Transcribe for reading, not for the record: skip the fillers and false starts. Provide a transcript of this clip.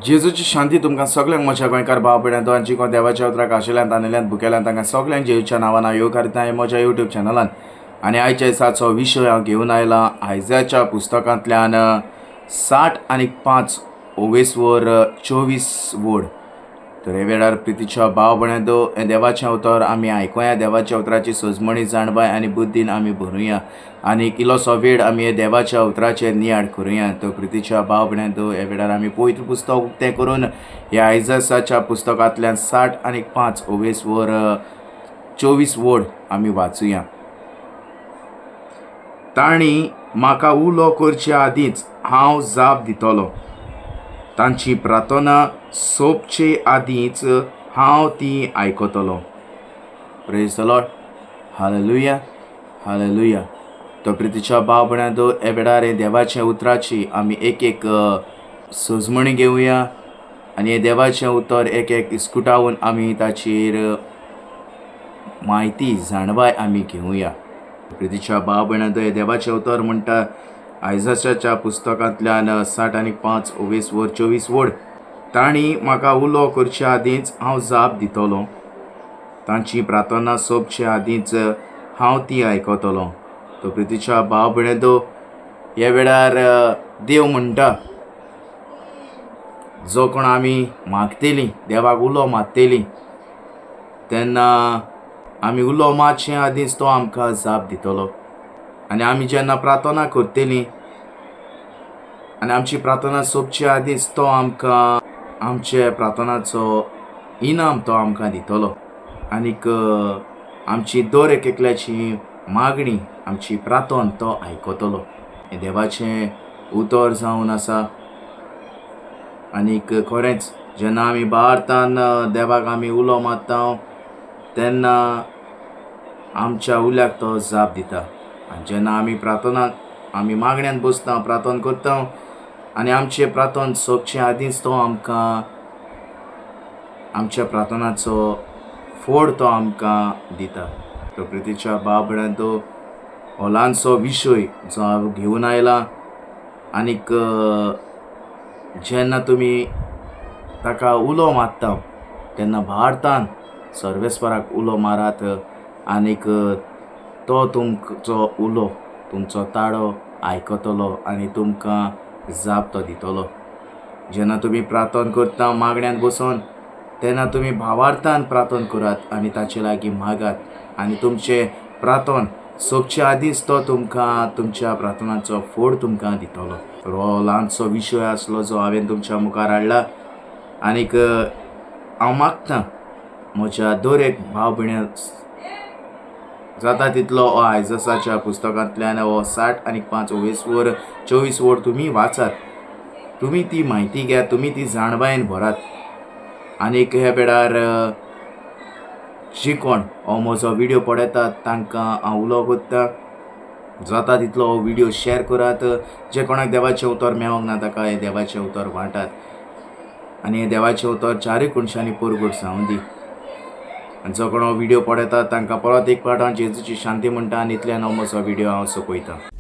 जेजूची शांती तुमकां सगल्यांक म्हज्या गोंयकार भाव भयणां आनी जी कोण देवाच्या उतराक आशिल्ल्यान तानेल्यान भुकेल्यान तांकां सगल्यांक जेजूच्या नांवान हांव येवकारता हें म्हज्या युट्यूब चॅनलान. आनी आयच्या दिसाचो विशय हांव घेवन आयला आयजाच्या पुस्तकांतल्यान 65 ओवेसवर 24 वड. तर हे वेळार प्रितीच्या भाव भयणां हें देवाचें उतर आमी आयकुया, देवाच्या उतराची सजमणी जाणवाय आनी बुद्दीन आमी भरुया आनी इल्लोसो वेळ आमी हे देवाच्या उतराचेर नियाळ करुया. तर प्रितीच्या भाव भयणां ह्या वेळार आमी पवित्र पुस्तक उक्तें करून ह्या आयजसाच्या पुस्तकांतल्यान 65 ओवेसवर 24 वड आमी वाचुया. तांणी म्हाका उलो करचे आदींच हांव जाप दितलो, तांची प्रार्थना सोंपचे आदींच हांव ती आयकतलो. Praise the Lord, hallelujah, hallelujah. तो प्रितीच्या भाव भयणां हे वेळार हे देवाच्या उतराची आमी एक एक सजमणी घेवया आनी हे देवाचें उतर एक एक इस्कुटावन आमी ताचेर म्हायती जाणवाय आमी घेवया. प्रितीच्या भाव भयणां हे देवाचें उतर म्हणटा आयजाच्या पुस्तकांतल्यान 65 ओवेसवर 24 वड. तांणी म्हाका उलो करचे आदींच हांव जाप दितलो, तांची प्रार्थना सोंपचे आदींच हांव ती आयकतलो. तो प्रितीच्या भाव भयणां ह्या वेळार देव म्हणटा जो कोण आमी मागतली देवाक उलो मारतली तेन्ना आमी उलो मारचे आदींच तो आमकां जाप दितलो. आनी आमी जेन्ना प्रार्थना करतली आनी आमची प्रार्थना सोंपचे आदींच तो आमकां आमचे प्रार्थनाचो इनाम तो आमकां दितलो. आनीक आमची दर एक एकल्याची मागणी आमची प्रार्थना तो आयकतलो. हें देवाचें उतर जावन आसा. आनीक खरेंच जेन्ना आमी भारतान देवाक आमी उलो मारता तेन्ना आमच्या उल्याक तो जाप दिता. आनी जेन्ना आमी प्रार्थना आमी मागण्यान बसता प्रार्थना करता आनी आमचें प्रार्थना सोंपचे आदींच तो आमकां आमच्या प्रार्थनाचो फोड तो आमकां दिता. तो प्रितीच्या भाव भयणां हो ल्हानसो विशय जो हांव घेवन आयला. आनीक जेन्ना तुमी ताका उलो मारता तेन्ना भारतान सर्वेस्पराक उलो मारात आनीक तो तुमचो उलो तुमचो ताळो आयकतलो आनी तुमकां जाप तो दितलो. जेन्ना तुमी प्रार्थना करता मागण्यान बसून तेन्ना तुमी भावार्थान प्रार्थना करात आनी ताचे लागीं मागात आनी तुमचें प्रार्थना सोंपचे आदींच तो तुमकां तुमच्या प्रार्थनाचो फोड तुमकां दितलो. तर हो ल्हानसो विशय आसलो जो हांवें तुमच्या मुखार हाडला. आनीक हांव मागता म्हज्या दर एक भाव भयण्यां जाता तितलो हो आयजसाच्या पुस्तकांतल्यान हो 65 ओवेसवर 24 वड तुमी वाचात, तुमी ती म्हायती घेयात, तुमी ती जाणवायेन भरात. आनीक ह्या वेळार जी कोण हो म्हजो व्हिडियो पळयतात तांकां हांव उलो करता, जाता तितलो हो व्हिडियो शेअर करात. जे कोणाक देवाचें उतर मेळोंक ना ताका हें देवाचें उतर वांटात आनी हें देवाचें उतर चारूय कोनशांनी परगट जावं दी. आनी जो कोण हो व्हिडियो पळयतात तांकां परत एक फावट हांव जेजूची शांती म्हणटा आनी इतल्यान हो म्हजो व्हिडियो हांव सोंपयतां.